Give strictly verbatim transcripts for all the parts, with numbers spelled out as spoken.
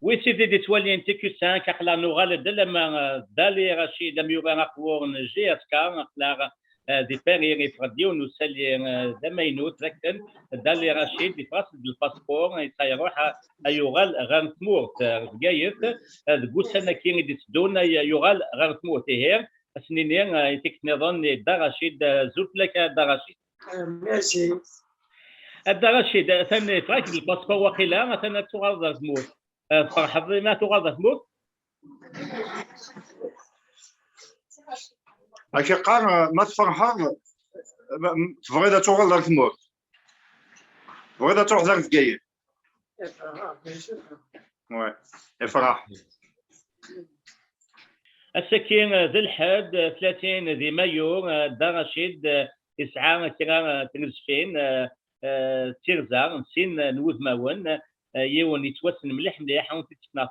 Wi sidi d-ittwalin T Q cinq, aql-aɣ nuɣal-d alamma, eh, Dali Racid, amyurar aqbur n J S K, aql-aɣ, eh, di Paris, yeffeɣ-d yiwen n usalli, eh, d amaynut, d akken Dali Racid yeffeɣ-as-d lpaspuṛ, yesɛa iruḥ a, a yuɣal ɣer tmurt, eh, Bgayet, eh, deg ussan-agi i d-itteddun, a yuɣal ɣer tmurt. Ihi, ad s-nini, eh, i tikkelt nniḍen i Dda Racid, eh, azul fell-ak a Dda Racid. Merci. A Dda Racid, atan yeffeɣ-ak-d lpaspuṛ waqila, atan ad tuɣaleḍ ɣer tmurt. Eh, tferḥeḍ imi ad tuɣaleḍ ɣer tmurt? Acu yeqqar, ma tferḥeḍ, ma, m-, tebɣiḍ ad tuɣaleḍ ɣer tmurt? Tebɣiḍ ad truḥeḍ ɣer Bgayet? Ouais, ifraḥ. Ass-agi, eh, d lḥedd, eh, tlatin di mayu, eh, Dda Racid, eh, yesɛa kra, eh, n tnezfin, eh, eh, d tirza n sin, eh, n wudmawen, eh, yiwen yettwassen mliḥ mliḥ, ad wen-t-id-fkeɣ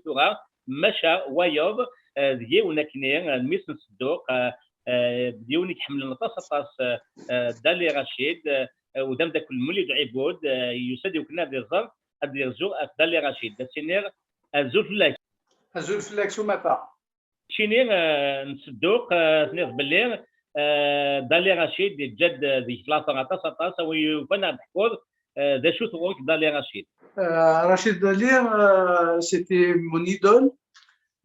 tura, maca wayeḍ, eh, d yiwen akkenni, eh, mmi-s n Sedduq, eh, eh, d yiwen i iḥemmlen aṭas, aṭas, eh, eh, Dali Racid, eh, u d ameddakel n Mulud Ɛibud, eh, yusa-d iwakken ad iẓer, ad yerzu ɣef Dali Racid. Ad s-iniɣ azul fell-ak. Azul fell-ak s umata. Keččini, eh, n Sedduq, eh, tenniḍ belli, eh, Dali Racid yeǧǧa-d, eh, deg-k later aṭas, aṭas, a wi yufan ad d-teḥkuḍ, eh, d acu-t ɣur-k Dali Racid? Euh, Rachid Dali, euh, c'était mon idole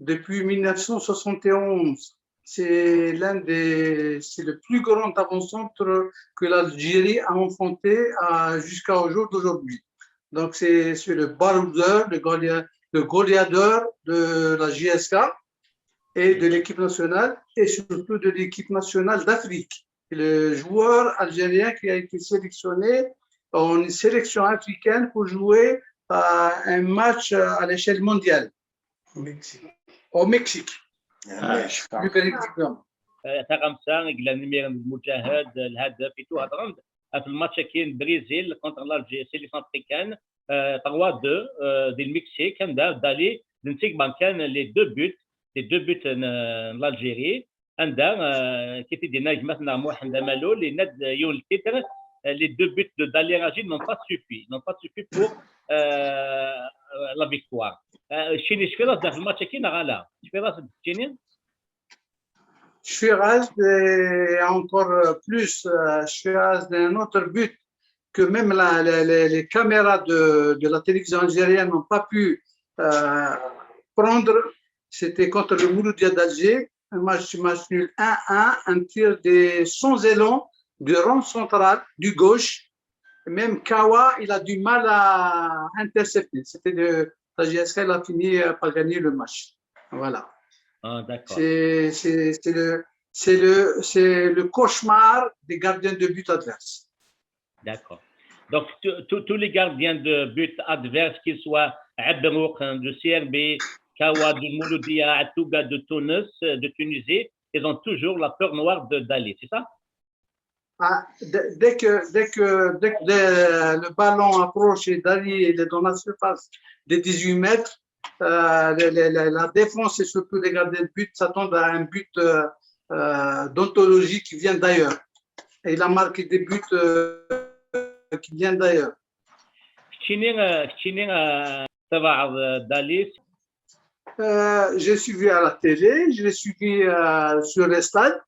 depuis mille neuf cent soixante et onze. C'est l'un des, c'est le plus grand avant-centre que l'Algérie a enfanté à, jusqu'à au jour d'aujourd'hui. Donc c'est, c'est le baroudeur, le Goli-, le Goliath de la J S K et de l'équipe nationale et surtout de l'équipe nationale d'Afrique. Le joueur algérien qui a été sélectionné en sélection africaine pour jouer, euh, un match, euh, à l'échelle mondiale. Au Mexique. Au Mexique. Ah, plus précisément. Eh, taɣamsa i yellan imiren d Muǧahed, Lhadef, i tu hedren-d ɣef lmatch-agi n Brésil contre l'Algérie, c'est les Centrafricains, eh, trois deux, eh, di Lmeksik, anda Dali d netta i ibankan les deux buts, les deux buts n, n l'Algérie, anda, eh, kif i d-yenna gma-tneɣ Muḥend Amalul, yenna-d yiwen n titre, eh, les deux buts de Dali Racid n'ont pas suffi, n'ont pas suffi pour, eh, la victoire. Eh, keččini tecfiḍ-as-d ɣef lmatch-agi neɣ ala? Tecfiḍ-as-d keččini? Shiraz et encore plus, euh, Shiraz d'un autre but que même la, les, les, les caméras de, de la télévision algérienne n'ont pas pu, euh, prendre. C'était contre le Mouloudia d'Alger, un match, match nul un un, un tir de sans élan, du rond central, du gauche. Même Kawa, il a du mal à intercepter. C'était de, la J S K, il a fini, euh, par gagner le match. Voilà. Ah, d'accord. C'est, c'est, c'est le, c'est le, c'est le cauchemar des gardiens de but adverses. D'accord. Donc, tous, tous, tous les gardiens de but adverses, qu'ils soient Abrouk, hein, de C R B, Kawa de Mouloudia, Atouga de Tunis, euh, de Tunisie, ils ont toujours la peur noire de Dali, c'est ça? Ah, dès, dès que, dès que, dès que le, le ballon approche et Dali, il est dans la surface des dix-huit mètres, euh, le, le, le, la défense et surtout les gardiens de but s'attendent à un but, euh, euh, d'anthologie qui vient d'ailleurs. Et il a marqué des buts, euh, qui viennent d'ailleurs. Keččini, euh, keččini, euh, tebɛeḍ, euh, Dali? Euh, j'ai suivi à la télé, je l'ai suivi, euh, sur les stades.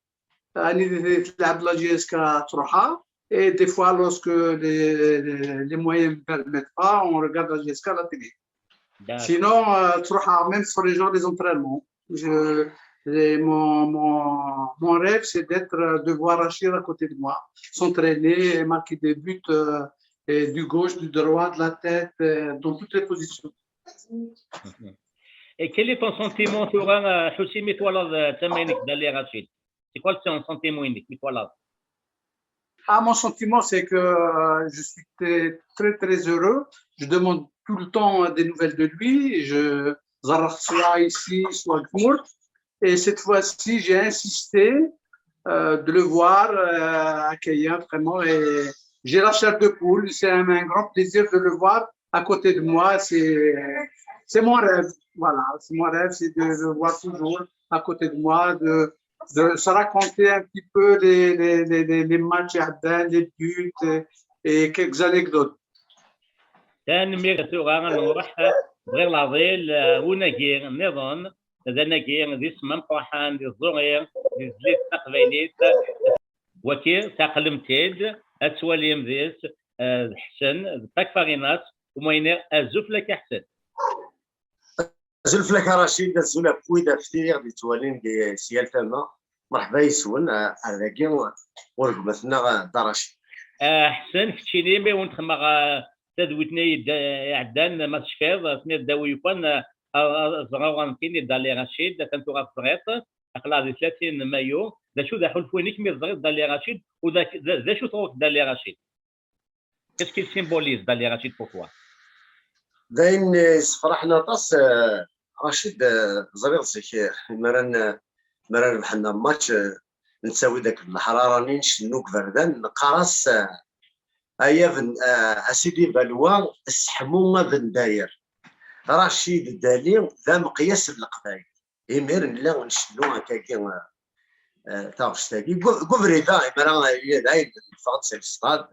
Anida tella la J S K tṛuḥ, et des fois, lorsque les, les, les moyens ne permettent pas, on regarde la J S K à la télé. D'accord. Sinon, euh, tṛuḥ même sur les genres des entraînements. Je, les, mon, mon, mon rêve, c'est d'être, euh, de voir Rachid à côté de moi, s'entraîner et marquer des buts, euh, et du gauche, du droit, de la tête, euh, dans toutes les positions. Mhm. Et quel est ton sentiment, tura, euh, Ḥusi, mi twalaḍ, euh, tama-inek Dali Racid? C'est quoi le sentiment-inek, mi twalaḍ? Ah, mon sentiment, c'est que, euh, je suis très, très, très heureux. Je demande tout le temps des nouvelles de lui. Je, soit ici, soit à Gmourt. Et cette fois-ci, j'ai insisté, euh, de le voir, euh, à Cayenne, vraiment. Et j'ai la chair de poule. C'est un, un grand plaisir de le voir à côté de moi. C'est, c'est mon rêve. Voilà, c'est mon rêve, c'est de le voir toujours à côté de moi, de, de se raconter un petit peu les, les, les, les, les matchs, les buts, euh, et quelques anecdotes. Tanemmirt. Tura ad nruḥ, eh, Bɣiɣ leɛḍil, eh, unagi nniḍen, d anagi d isem ameqqran di tẓuri, di tezlit taqbaylit. Waki, tɛeqlem-t-id, ad twalim deg-s, eh, d Ḥsen, d Pak Farinas, u ma yenniɣ, azul fell-ak a Ḥsen. Azul fell-ak a Racid, azul ɣef wid ɣef tid i ɣ-d-yettwalin di si yal tama. Mṛeḥba yes-wen, eh, ar dagi, ur gmat-nneɣ, eh, Dda Racid. Eh, Ḥsen, keččini, mi wen-xedmeɣ, eh, tadwit-nni yedda-, iɛeddan, ma tecfiḍ, tenniḍ-d a wi yufan, eh, ad, ad ẓreɣ anfin i Dda Lli Racid, atan tura teẓriḍ, aql-aɣ di tlatin mayu. D acu d aḥulfu-inek mi teẓriḍ Dda Lli Racid, u d ak-, d, d acu tɣur-k Dda Lli Racid? Qu'est-ce qu'il symbolise, Dda Lli Racid, pour toi? D ayen, eh, yessefraḥen aṭas, eh, Racid, eh, ẓriɣ zik, eh, mi ara n-, mi ara rebḥen match, eh, nettawi-d akk leḥrara-nni, ncennu deg iberdan, neqqar-as, eh, ay aben-, eh, a sidi Balwa, sseḥmu abendayer. Racid Dali d ameqyas n Leqbayel. Imir nella ncennu akkagi, eh, eh, taɣect-agi. Gu-, gu ubrid-a, imir-a, eh, dayen neffeɣ-d si lestad.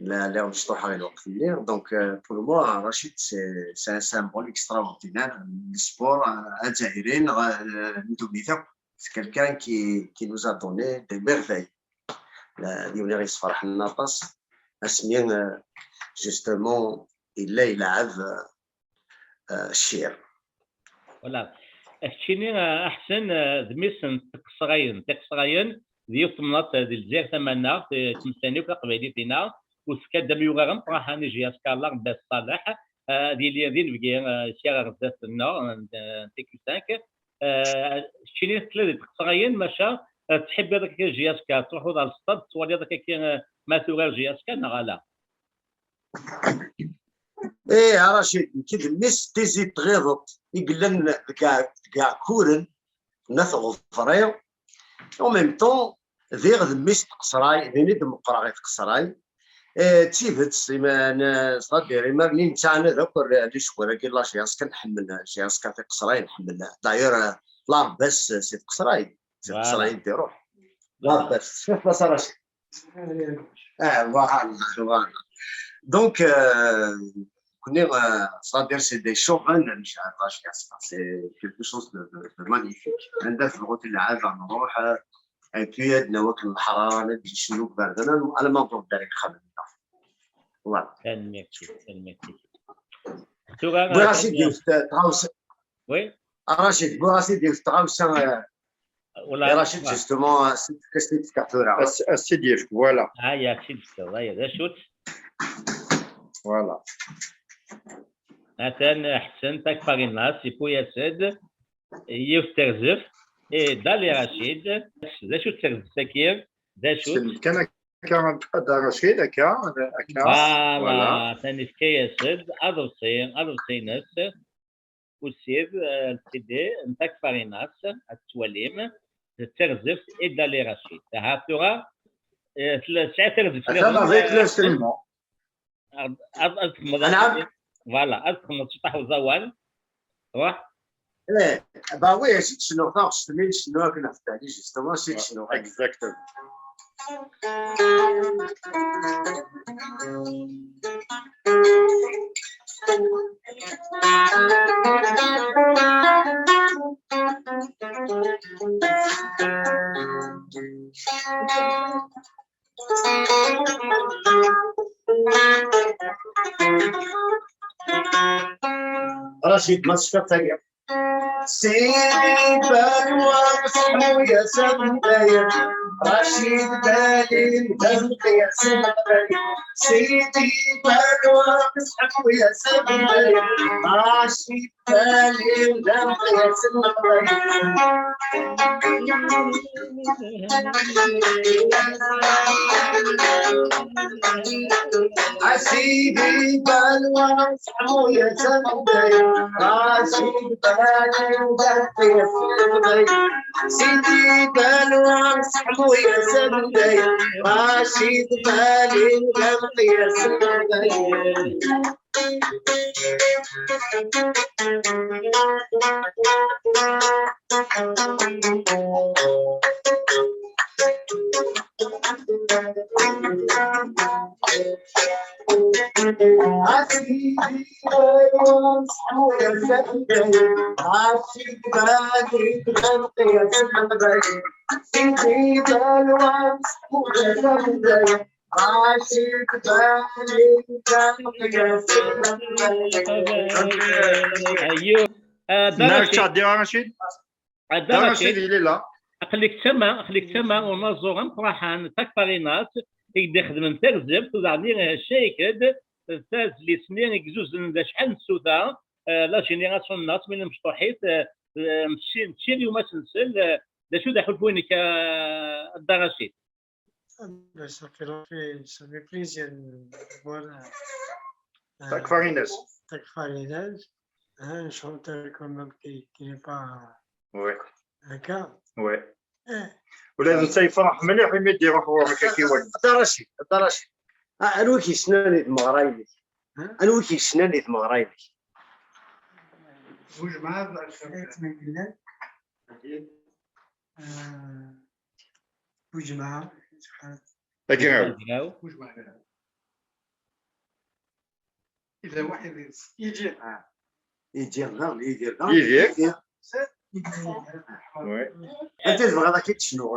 La, lliɣ mecṭuḥeɣ i lweqt-nni. Donc, euh, pour moi, Racid, c'est, c'est un symbole extraordinaire n sport, euh, azzayri, neɣ, euh, n ddunit akk. C'est quelqu'un qui, qui nous a donné des merveilles. La, d yiwen i ɣ-yessefraḥen aṭas. Asmi, euh, justement, yella yelɛeb, euh, euh, ccir. Voilà. Keččini, euh, a Ḥsen, euh, d mmi-s n Tiqesrayen. Tiqesrayen d yiwet temnaḍt, euh, di Lezzayer Tamaneɣt, euh, ttmeslayen akk taqbaylit dinna, u tefka-d amyurar ameqqran i J S K Larbas Ṣaleḥ, euh, ad yili d inebgi, euh, sya ɣer zdat-nneɣ, n, n T Q cinq. Euh, keččini telliḍ di Tiqesrayen, maca, euh, tettḥibbiḍ akka J S K, tettruḥuḍ ɣer lestad, tettwaliḍ akka, euh, ma turar J S K neɣ ala? Ih, a Racid, nekk d mmi-s n Tizi n Tɣiḍeṭ i yellan deg Ɛ-, deg Iɛekkuren n At Ɣefri. En même temps, diɣ d mmi-s n Tqesray, din i d-meqqreɣ i Tqesray. Eh, d tidet, ima-, n-, c'est-à-dire, imar-nni nettɛanad akk ar-, ar lecɣal-agi n la J S K, nḥemmel J S K Tiqesray, nḥemmel. D'ailleurs, eh, Larbas, eh, si Tqesray, si Tqesray i d-iruḥ. Larbas, tesfiḍ-as a Racid. Ah, voilà, voilà. Donc, euh, nekkni, euh, c'est-à-dire, c'est des chauvins, c'est quelque chose de, de, de magnifique. Anda tebɣu tleɛɛeb, ad nruḥ, euh, et puis, ad nawi akken leḥrara, ad ncennu deg iberdan, alamma nruḥ-d ar yexxamen-nneɣ. Voilà. Tanemmirt-ik, tanemmirt-ik. Tura, wwiɣ-as-id yiwet tɣawsa. Oui. A Racid, wwiɣ-as-id yiwet tɣawsa, euh, Wala, i Racid, justement, euh, c'est, qu'est-ce que tu as fait là ? As-, as-id-yefk, voilà. Ah, ya, as-id-yefk, voilà, d acu-tt? Voilà. Atan Ḥsen Takfarinas, yewwi-as-d yiwet terzemt, et Dali Racid, d acu-tt terzemt-agi? D acu-tt? Kan akka, Dali Racid, akka, akka. Voilà, voilà. Atan yefka-as-d aḍebsi, aḍebsi-ines. Ussid, eh, Sidi, n Takfarinas, ad twalim, d terzemt i Dali Racid. Aha, tura, eh, tella, tesɛiḍ terzemt atan niḍen, avec, eh, l'instrument. Ad, ad, ad txedmeḍ, voilà, ad txedmeḍ ciṭaḥ uẓawan. Ruḥ. Eh, bah oui, si tcennuɣ taɣect-nni, ncennu akken ɣef Dali, justement, si tcennuɣ. Exactement. Racid, ma tecfiḍ tagi. Sidi Balwa, seḥmu-yas abendayer. Racid Dali, d ameqyas n Leqbayel. Sidi Balwa, seḥmu-yas abendayer. Racid Dali, d ameqyas n Leqbayel. A Sidi Balwa, seḥmu-yas abendayer. Racid Dali, d ameqyas n Leqbayel. Sidi Balwa, seḥmu-yas abendayer. Racid Dali, d ameqyas n Leqbayel. ايوه. آه، دار نعم، رشيد. شادي رشيد. آه، دار دار رشيد. رشيد، il est là. Aql-ik tama, aql-ik tama unaẓur ameqqran Takfarinas i d-ixedmen tagzebt, udaɣni, eh, Cayk-d, d tazlit-nni i yezzuzen d acḥal n tsuta, eh, la génération-nneɣ, tmin mecṭuḥit, eh, eh, mačči, mačči i umas-nsen, eh, d acu d aḥulfu-inek, eh, a Dda Racid? Ah ben, ça fait, ça fait plaisir de voir, euh, Takfarinas. Takfarinas, hein, un chanteur quand même qui, qui n'est pas, ouais, un cas. Ouais. Eh. Ula d netta yefreḥ mliḥ imi d-iruḥ ɣur-k akka iwali. A Dda Racid, a Dda Racid. Ah, anwa i k-yessnen di tmeɣra-inek? Hein? Anwa i k-yessnen di tmeɣra-inek? Bu Jmaɛ, eh, Bu Jmaɛ. Agraw. Agraw. Bu Jmaɛ. Yella waḥed i-, Yidir. Ah. Yidir daɣen, Yidir daɣen. Yidir. Yidir. Oui. Anta tebɣiḍ ad k-id-tecnuɣ,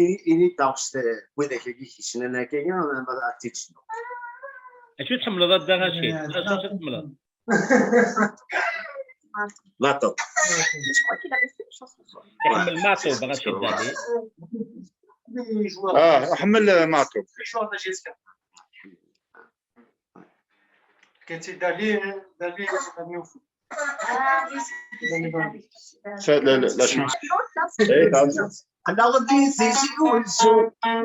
eh, ini-d taɣect, eh, widak-agi k-yessnen akka, ma ad k-id-tecnuɣ. Acu tḥemmleḍ a Dda Racid? Eh, acu tḥemmleḍ? Maɛṭub. Iḥemmel Maɛṭub, Racid Dali. Ah, iḥemmel Maɛṭub. Kati Dali, Dali, Dali. Ça, la, la, la chanson. Eh, t'as raison. Anaɣ di Tizi Wezzu,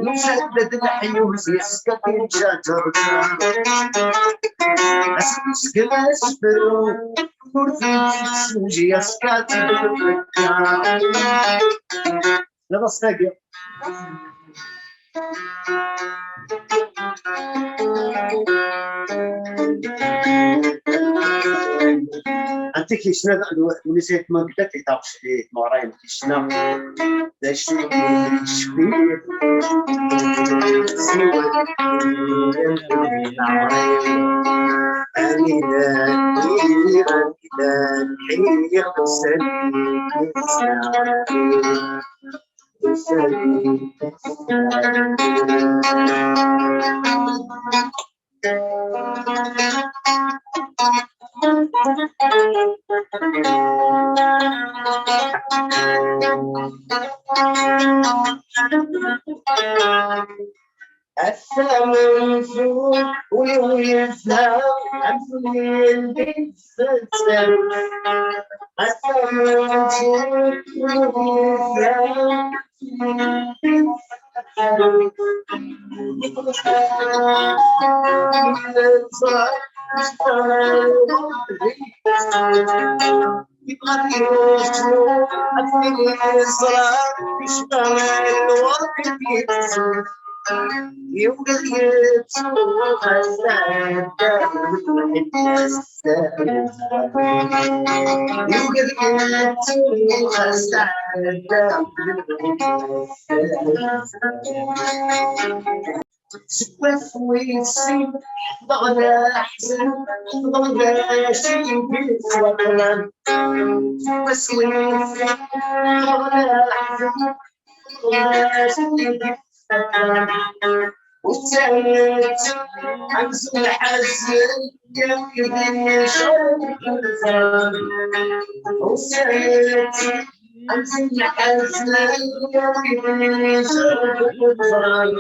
nusa-d ad neḥyuz yes-k ad inǧaǧer. Asmeskel asefru, ur t-id-tessuji yes-k ad tt-id-tefka. Nniɣ-as tagi. Anti k-yessnen ad, ad, win i s-yetman deg dat i taɣect i tmeɣra-inem k-yessnen d acu i yecfi. Anida, anida, anida, Asamen su ul-iw yezha, amzun yeldi-d s ssem. Asamen su ul-iw yezha, Seg wasmi i tt-ssneɣ, ḥemmleɣ aḥzen, ḥemmleɣ acu i yi-d-yettwaṭṭlen. Seg wasmi i tt-ssneɣ, ḥemmleɣ aḥzen, ḥemmleɣ acu i yi-d-yettwaṭṭlen. Ur ttawint amzun ḥazen, yawid-iyi ccɣel deg uzal. Ur ttawint amzun ḥazen, yawid-iyi ccɣel deg uzal.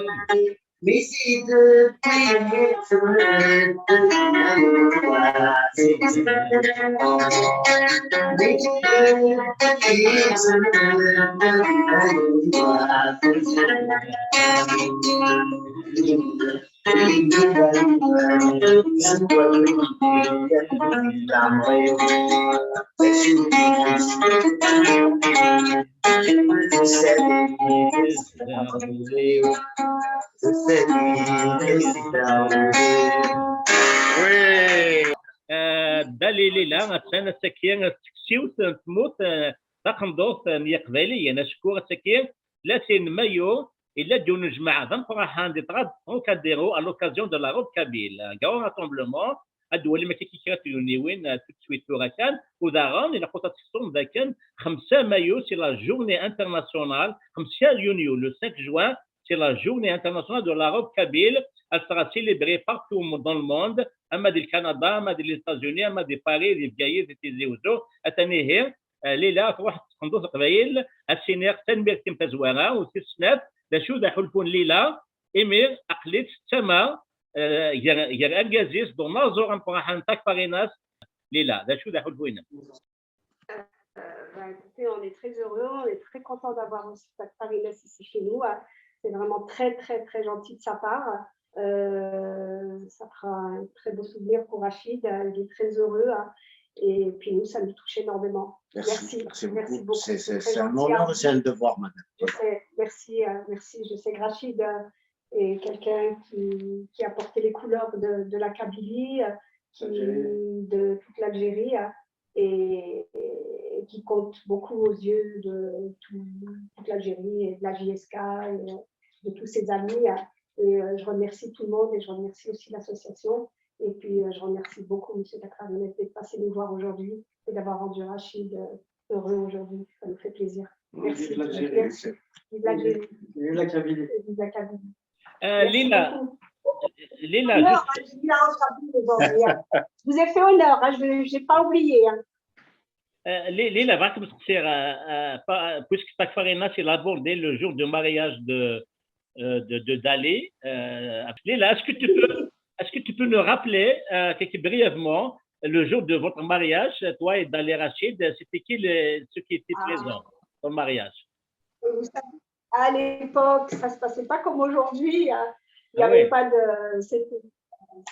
Oui. Ah, Dda Lila, attan ass-agi d takessiwt n tmurt, ah, taqendurt n Yiqbayliyen. Acku ass-agi, tlatin mayu, yella-d yiwen n ujmaɛ d ameqqran di Trad Trocadéro à l'occasion de la Robe Kabyle, un grand rassemblement. ad d-twalim akka kra n tugniwin, euh, tout de suite tura kan, u daɣen ilaq ad teḥṣum dakken xemsa mayu c'est la journée internationale, xemsa yunyu, le cinq juin, c'est la journée internationale de la robe kabyle. Elle sera célébrée partout dans le monde, ama di Canada, ama di les États-Unis, ama di Paris, di Bgayet, di Tizi Ouzou. Atan ihi, euh, Lila, truḥ tqenduḍ Leqbayel, ad s-iniɣ tanemmirt-im tazwara, u tis snat, d acu d aḥulfu n Lila, imi aql-itt d tama, euh, gar, gar argaz-is d unaẓur ameqqran Takfarinas. Lila, d acu d aḥulfu-inem? Euh, bah, écoutez, on est très heureux, on est très content d'avoir reçu Takfarinas ici chez nous, hein. C'est vraiment très, très, très gentil de sa part. Euh, ça fera un très beau souvenir pour Rachid, hein. Il est très heureux, hein. Et puis nous, ça nous touche énormément. Merci, merci beaucoup. Merci beaucoup. C'est c'est- Très c'est un gentil, honneur hein. et c'est un devoir, madame. Je sais, merci, euh, merci. Je sais que Rachid, euh, est quelqu'un qui, qui a porté les couleurs de, de la Kabylie, euh, qui, de toute l'Algérie, hein, et, et qui compte beaucoup aux yeux de tout- toute l'Algérie et de la J S K et, euh, de tous ses amis, hein. Et euh, je remercie tout le monde et je remercie aussi l'association. Et puis, euh, je remercie beaucoup M. Takfarinas d'être passé nous voir aujourd'hui et d'avoir rendu Rachid euh, heureux aujourd'hui. Ça nous fait plaisir. Merci. Vive l'Algérie. Merci. Vive l'Algérie. Vive la Kabylie. Vive la Kabylie. Euh, Merci Lila, beaucoup. Lila, Non, juste- je suis là en Kabylie aujourd'hui, hein. Je vous ai fait honneur, hein, je n'ai pas oublié, hein. Euh, Li- Lila, بغيت نسقسي, euh, euh, pas- puisque Takfarinas il a abordé le jour du mariage de, euh, de, de Dali. Euh, Lila, est-ce que tu peux, est-ce que tu peux nous rappeler euh, quelques- brièvement le jour de votre mariage, toi et Dali Rachid, c'était qui les, ceux qui étaient Ah. Présents au mariage? Vous savez, à l'époque, ça se passait pas comme aujourd'hui, hein. Il n'y Ah avait oui. Pas de. C'était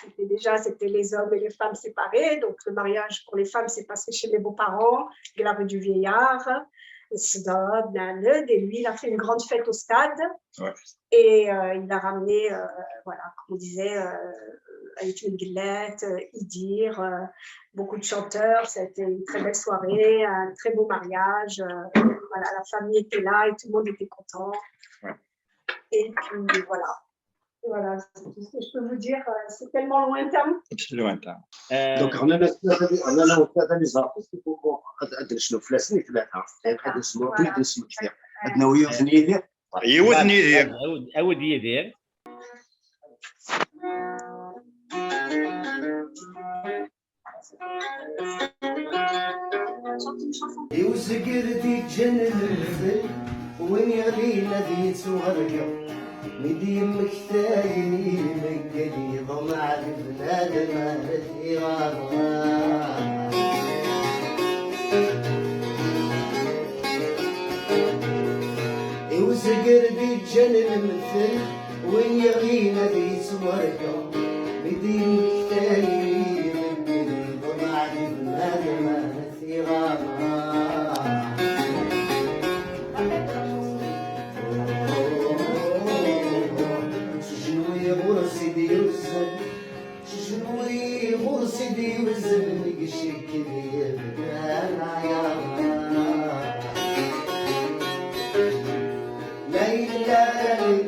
c'était déjà, c'était les hommes et les femmes séparés. Donc, le mariage pour les femmes s'est passé chez mes beaux-parents, de la rue du Vieillard, Sdad, Naled. Et lui, il a fait une grande fête au stade. Ouais. Et euh, il a ramené, euh, voilà, comme on disait, euh, Aït Menguellet, euh, Idir, euh, beaucoup de chanteurs. Ça a été une très belle soirée, un très beau mariage. Euh, voilà, la famille était là et tout le monde était content. Ouais. Et puis, voilà. Voilà, c'est tout ce que je peux vous dire. Euh, c'est tellement lointain. C'est lointain. Euh, Donc, on a, on a, on a, on a les artistes qui font, on a des snowflakes, les ثلاثة. On a des snowflakes, des snowflakes. On a des snowflakes. Yiwet n yidi. Awd awd yid-i. I uzger d-iǧǧan lemtel, win yeɣlin ad yettuɣergeɣ. Mi d-yemmekta yini meggal, yeḍmeɛ di bnadem ara t-iɣaḍ. I uzger d-iǧǧan lemtel, win yeɣlin ad yettwarkeḍ. Mi d-yemmekta yini meggal, yeḍmeɛ di bnadem ara t-iɣaḍ. S ujenwi ɣur-s i d-yuzzel, s ujenwi ɣur-s i d-yuzzel, mi icekk di yebdan ɛyaḍ. Layla, layla,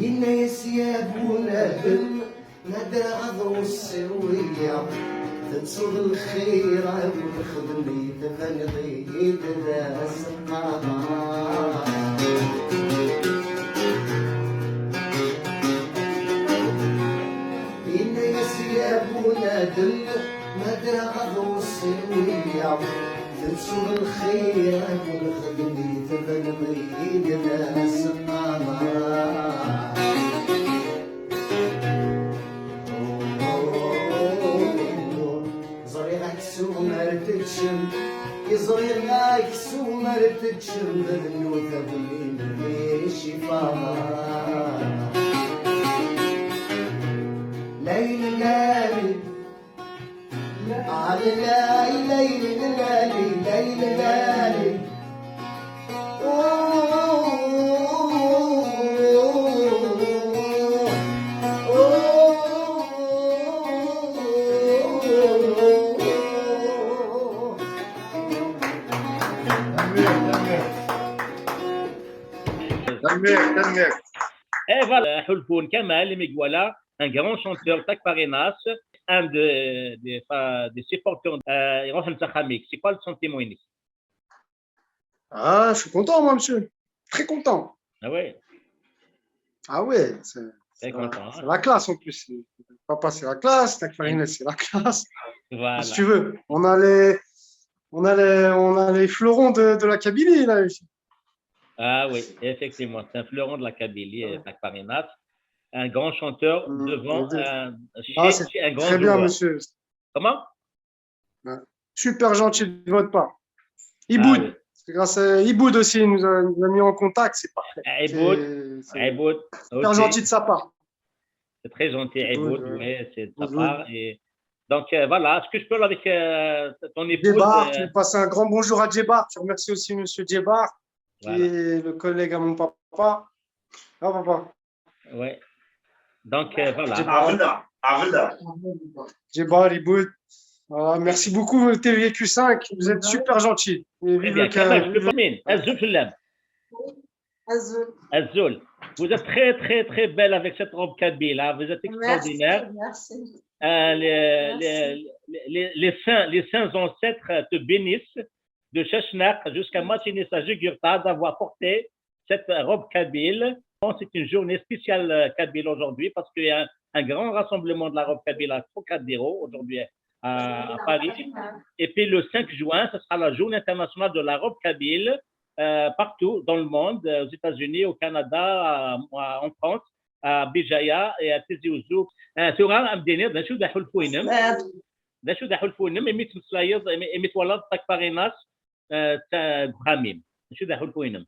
Yenna-yas ya bunadem, ma draɣ ad ɣussiwiya, tettuḍ lxir akk lxedm-i, tbaneḍ-iyi-d d aseqqamer. Yenna-yas ya bunadem, ma draɣ ad ɣussiwiya, tettuḍ lxir akk lxedm-i, tbaneḍ-iyi-d d aseqqamer. Ẓriɣ aksum ar teččem, i ẓriɣ aksum ar teččem, d nnutab n icifaḍ. Layla, layla, ah, layla, layla, layla, layla, layla, layla. Et voilà, Hulfoun Kamal, Miguala, un grand chanteur, Takparinas, un de, des, enfin, des supporters, euh, iruḥen s axxam-ik. C'est quoi le sentiment-inek? Ah, je suis content, moi, monsieur. Très content. Ah ouais, Ah ouais, c'est c'est très la, content. c'est Hein? La classe en plus. Papa, c'est la classe. Takparinas, c'est la classe. Voilà. Si tu veux, on a les, on a les, on a les fleurons de, de la Kabylie, là, ici. Ah oui, effectivement, c'est un fleuron de la Kabylie, euh, Takparinas. Un grand chanteur Mm, devant mm, mm. un, Ah, chez, c'est chez un grand très bien, joueur. Monsieur. Comment? Ouais. Super gentil de votre part. Ah Iboud, oui. C'est grâce à Iboud aussi, il nous a, il nous a mis en contact. C'est parfait. Ah, Iboud, C'est c'est Iboud, super ok. Gentil de sa part. C'est très gentil, Iboud, Iboud, euh, ouais, c'est de sa bonjour. Part. Et donc, euh, voilà, est-ce que je peux aller avec euh, ton épouse? Djebar, Euh, tu passes un grand bonjour à Djebar. Tu remercies aussi Monsieur Djebar, qui voilà. Est le collègue à mon papa. Ah, papa. Ouais. Donc, euh, voilà. Djebar, Iboud. Voilà, merci beaucoup, T V Q cinq. Vous êtes super gentils. Et Très vive bien. le Kabylie. Kamal, je peux pas. Azul fell-am. Azul. Azul. Vous êtes très, très, très belle avec cette robe kabyle, hein. Vous êtes extraordinaire. Merci, merci. Euh, les, les, les, les, saints, les saints ancêtres te bénissent, de Chachnaq jusqu'à Martigny-Saint-Jugurtha, d'avoir porté cette robe kabyle. Bon, c'est une journée spéciale euh, kabyle aujourd'hui parce qu'il y a un, un grand rassemblement de la robe kabyle à Trocadéro aujourd'hui à, à Paris. Et puis le cinq juin, ce sera la journée internationale de la robe kabyle euh, partout dans le monde, euh, aux États-Unis, au Canada, à- à- en France, à Béjaïa et à Tizi Ouzou. Euh, tura, am d-iniḍ, d acu d aḥulfu-inem? D acu d aḥulfu-inem imi tmeslayeḍ, imi imi twalaḍ Takparinas euh, ta- deg uxxam-im? D acu d aḥulfu-inem?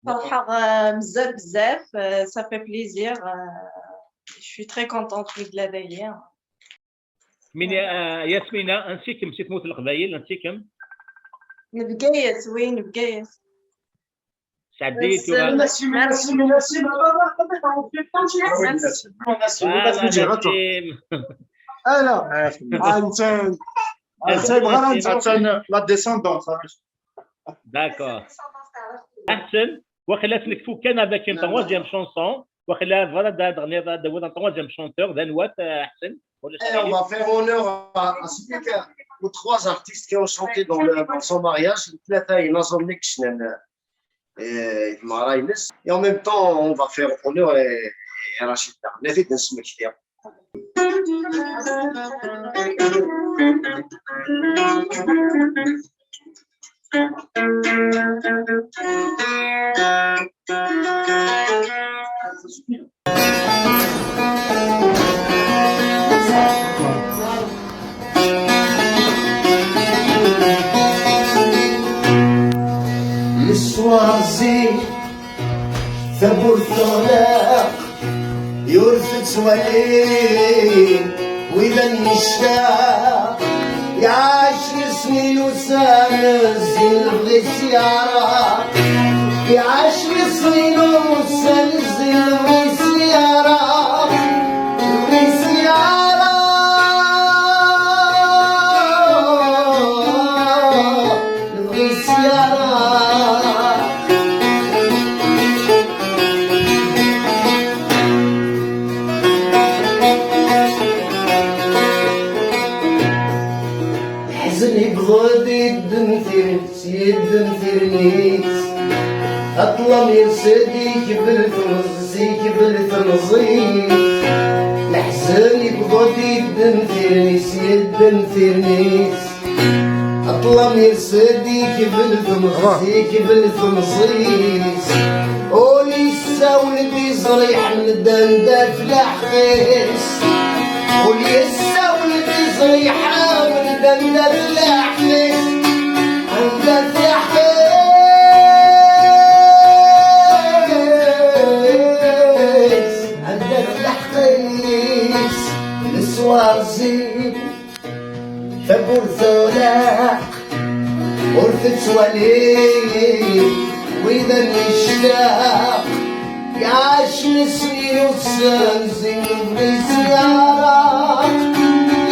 Ferḥeɣ euh, bzaf, bzaf, euh, ça fait plaisir. Euh, je suis très contente de la veillée. Mina, euh, Yasmina, ansi-kem si tmurt n Leqbayel, ansi-kem? Nebgayet, oui, Nebgayet. Sɛeddi Bzaf. tura. Merci, merci, merci. Voilà, Merci. merci. Alors, Anton, Anton, voilà, Anton. Attends, la descendance. Hein. D'accord. Ahsen, waqila ad t-nekfu kan avec une troisième chanson. Waqila voilà, da dernière, da, da, un troisième chanteur, d anwa-t, euh, Ahsen? Et on va faire honneur à, à celui qui a, aux trois artistes qui ont chanté dans le, dans son mariage. ثلاثة ينظم لك شنو، آه، المهرة ينس. Et en même temps, on va faire honneur à, à Rachid Tarnef et Dens Mektia. Leswar zik tawwurt teɣleq, yuref-itt walin wid ad nectaq. Iɛac lesnin ussan zzin lebɣi s yara. Iɛac lesnin ussan zzin lebɣi s yara. Lebɣi s yara. Lebɣi s yara. Leḥzen yewweḍ-d yeddem tirnet, yeddem tirnet. Ṭṭlam yers-d ikbel temẓi, ikbel temẓi. Leḥzen yewweḍ-d yeddem tirnet, yeddem tirnet. Ṭṭlam yers-d ikbel temẓi, ikbel temẓi. Ul yessawel-d iẓri ḥmed anda-t leḥq-is. Ul yessawel-d iẓri ḥmed anda-t leḥq-is. Anda-t leḥq-is? Anda-t leḥq-is? Leswar zik tawwurt teɣleq, ur tettwali wid ad nectaq. Iɛac lesnin ussan zzin lebɣi s yara.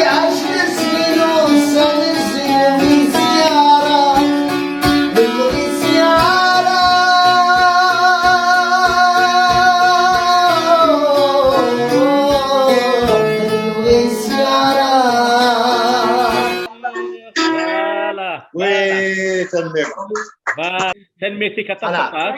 Iɛac lesnin ussan zzin lebɣi s yara. Lebɣi s yara. Tanemmirt-ik aṭas, aṭas.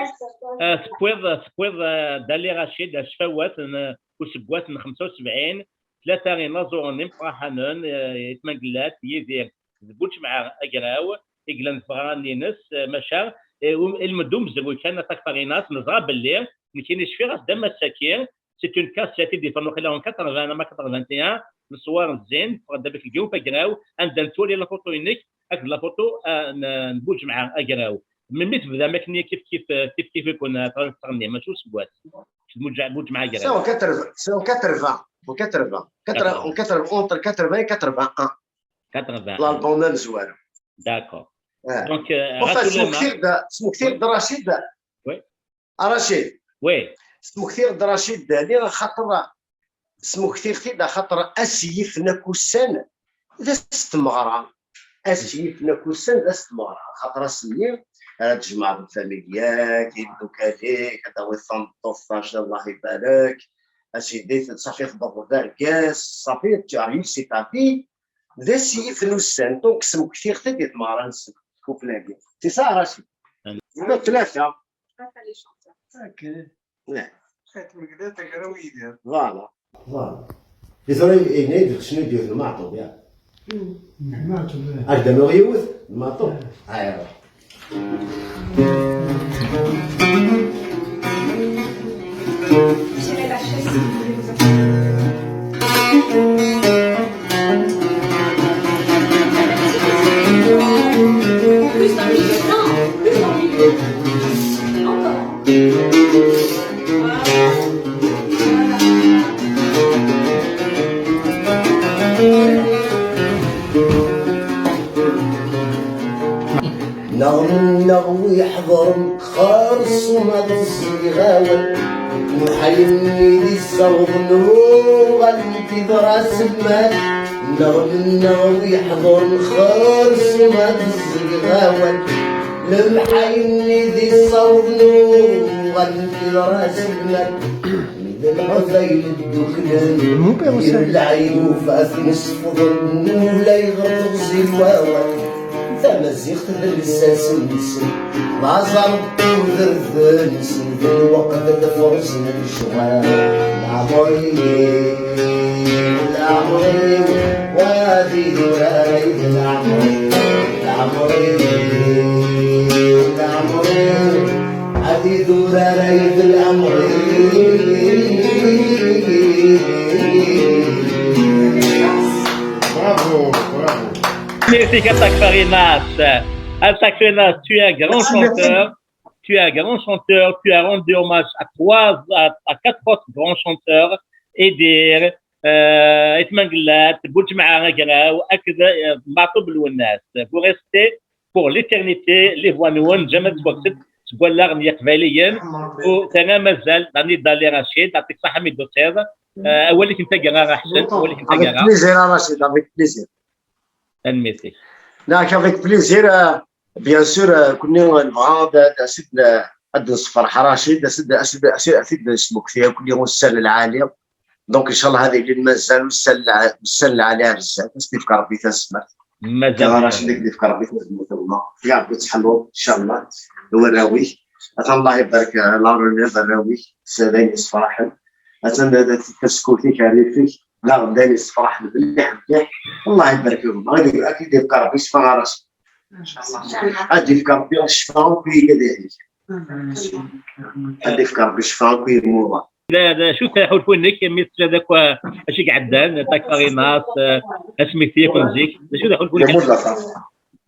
Ah, tewwiḍ, tewwiḍ, ah, Dali Racid ar ccfawat n useggas n xemsa u sebɛin, tlata inaẓuren imeqqranen, ah, i tmangellat, Yidir d Buǧemɛa Agraw, i yellan deg tɣara-nni-ines, ah, maca, ah, um, ilmend umezruy kan, a Takfarinas, neẓra belli nekkini cfiɣ-as-d am ass-agi, c'est une cassette i d-yeffɣen waqila en quatre-vingts ama quatre-vingt-un, leṣwar zzin, teffeɣ-d avec le groupe Agraw, anda nettwali la photo-inek akked la photo, ah, n, n Buǧemɛa Agraw. Melmi tebdam akken kif kif, kif kif ikun, ah, tɣennim, mačči useggas. Buǧ-, Buǧemɛa Agraw. C'est en quatre-vingts, c'est en quatre-vingts, en quatre-vingts, quatre-vingts, en quatre-vingts, entre quatre-vingts et quatre-vingt-un. Quatre-vingts. L'album amezwaru. D'accord. Donc, euh, enfin, smektiɣ-d, smektiɣ-d Racid. Oui. A Racid. Oui. Smektiɣ-d Racid Dali, axaṭer, smektiɣ-t-id axaṭer ass yifen akk ussan d ass n tmeɣra. Ass yifen akk ussan d ass n tmeɣra. Axaṭer ass-nni ara d-tjemɛeḍ lfamilya-k, imeddukal-ik, ad d-tawiḍ tameṭṭut, maca Allah ibarek. Ass-nni ṣafi tbeddeḍ d argaz, ṣafi tu as réussi ta vie. D ass yifen ussan, donc smektiɣ-t-id i tmeɣra-nsen, couple-agi. C'est ça, Racid. Ula d tlata. Voilà. Voilà. Yeẓra yenna-yi-d xecnu-d yiwet n Maɛṭub, ya. Ad d-anuɣ yiwet n Maɛṭub. Aywa. Plus dans le milieu. Non, plus dans le milieu. Encore. Voilà. Voilà. Neɣ mennaɣ wi ḥeḍren xerṣum ad ẓẓgeɣ awal. Lemḥayen-nni d iṣerḍen uɣalen-d d ras lmal. Neɣ mennaɣ wi ḥeḍren xerṣum ad ẓẓgeɣ awal. Lemḥayen-nni d iṣerḍen uɣalen-d d ras lmal. D leqbayel dduklen, yir lɛib ufat nesfeḍen, ulayɣer teɣzi n wawal. Tamaziɣt d lsas-nsen, d aẓar n tudert-nsen, d lweqt d lferṣ n lecɣal. Leɛmer-iw, leɛmer-iw, wadi d urar-iw d leɛmer-iw, leɛmer-iw, leɛmer-iw. Ad idurar ay d leɛmer. Bravo, bravo. Merci, Atak Farinas. Atak Farinas, tu es un grand chanteur. Tu es un grand chanteur. Tu as rendu hommage à trois, à, à quatre autres grands chanteurs. Idir, euh, Ayt Mangellat, Buǧemɛa Agraw, akked, euh, Maɛṭub Lwennas. Vous restez pour l'éternité, les voix-nwen, jamais ttwakksen seg wallaɣ n Yiqbayliyen, u terram azal, Dani Dali Racid, yeɛṭik ṣṣeḥḥa mi d-tusiḍ. Euh, awal-ik n taggara, a Ḥsen, awal-ik n taggara. Avec plaisir, a Racid, avec plaisir. Tanemmirt-ik. Donc, avec plaisir, euh, bien sûr, euh, kunni nebɣa ad, ad, ad, ad nessefreḥ Racid, ad, ad, ad, ad, ad t-id-nesmekti, kunni ussan lɛali. Donc, إن شاء الله هذه اللي مازال والسلة، والسلة عليها بزاف، بس يفك ربي تسمع. مازال. كما راه شدك يفك ربي تسمع، ثم يا ربي تحلو إن شاء الله. وراوي. أتى الله يبارك، آه، لا روني براوي. سلام يصفرحل. أتى تسكوتي كاريفي. لا غداني يصفرحل مليح مليح. الله يبارك فيهم. غادي أكيد يبقى ربي يشفى راسك. إن شاء الله. غادي يفك ربي الشفاء وكل هذه. غادي يفك ربي الشفاء وكل موضوع. لا، لا، شو تحول فينك، مي تسلا داك، آه، اش يقعدان، تاك فاريناس، آه، اسمي فيك ونزيك، شو تحول فينك؟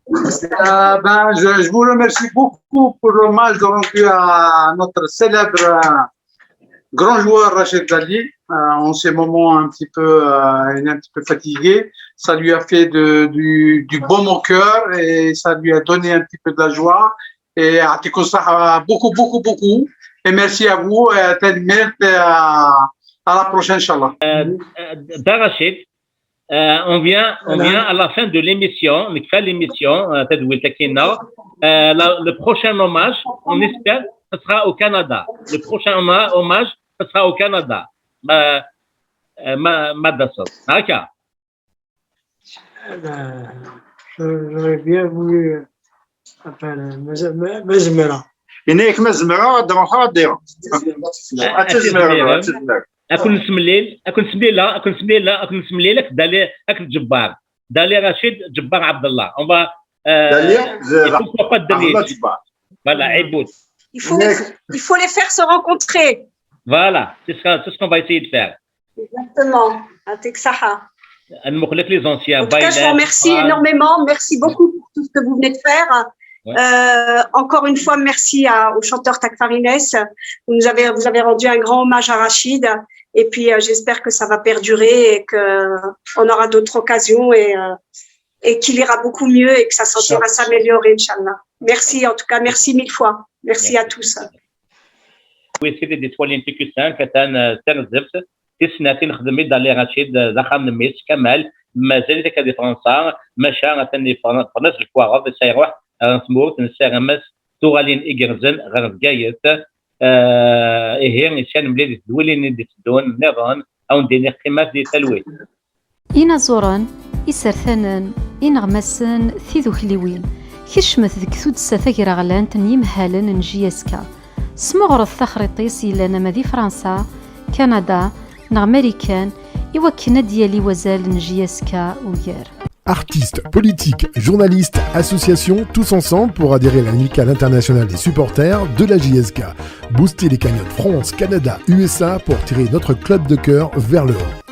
Euh, ben, je, je vous remercie beaucoup pour l'hommage rendu à notre célèbre, euh, grand joueur Rachid Dali. Euh, en ces moments un petit peu, euh, il est un petit peu fatigué. Ça lui a fait de, du, du baume au cœur et ça lui a donné un petit peu de la joie. Et يعطيكم الصحة beaucoup, beaucoup, beaucoup. Et merci à vous. Et à, à, à la prochaine, إن شاء الله. Euh, euh, Da Rachid, euh, on vient, on vient à la fin de l'émission, نكفى l'émission, euh, تدويل تكينا. Euh, la, le prochain hommage, on espère, ce sera au Canada. Le prochain homa-, hommage, ce sera au Canada. Euh, euh, ma, ma da تصل. هكا. Euh, je- j'aurais bien voulu Appel, euh, mais, mais, mais je me rends. Yenna-yak ma zemreɣ ad ruḥeɣ ad d-iɣer. Ad tezmireḍ, ad tezmireḍ. Ad ken-nessemlil, ad ken-nessemlileɣ, ad ken-nessemlileɣ, ad ken-nessemlil akked Dali, akked Ǧebbar. Dali Racid, Ǧebbar Ɛebdellah. On va. Euh, Dali, il faut pas donner. Ɛebdellah Ǧebbar. Voilà, Iboud. Il faut, les, il faut les faire se rencontrer. Voilà, c'est ce que- c'est ce qu'on va essayer de faire. Exactement. Atik Saha. Ad nmuqel akk les anciens. En tout cas, je vous remercie énormément. Merci beaucoup pour tout ce que vous venez de faire. Ouais. Euh, encore une fois, merci à, au chanteur Takfarines. Vous nous avez, vous avez rendu un grand hommage à Rachid. Et puis, euh, j'espère que ça va perdurer et que on aura d'autres occasions et, euh, et qu'il ira beaucoup mieux et que sa santé va s'améliorer, Inch'Allah. Merci, en tout cas, merci mille fois. Merci à tous. Wid tid i d-yettwalin tikwessan, atan, eh, d tarzeft, tis snat i nexdem i Dali Racid, eh, d axxam n mmi-s, Kamal, mazal-it akka di Fransa, maca atan yeffeɣ-as lekwaɣeḍ, yesɛa iruḥ ɣer tmurt, nessaram-as tuɣalin igerrzen ɣer Bgayet. Eh, ihi, yesɛa nemlil di tedwilin i d-iteddun, nniḍen, ad wen-d-iniɣ qqimet di talwit. Inaẓuren, isertanen, ineɣmasen, tidukliwin, kecmet deg tuddsa tagraɣlant n yimehhalen n J S K. Smeɣret taxriṭ-is yellan ama di Fransa, Kanada, neɣ Marikan, i wakken ad d-yali wazal n J S K ugar. Artistes, politiques, journalistes, associations, tous ensemble pour adhérer à l'Amicale internationale des supporters de la J S K. Boostez les cagnottes France, Canada, U S A pour tirer notre club de cœur vers le haut.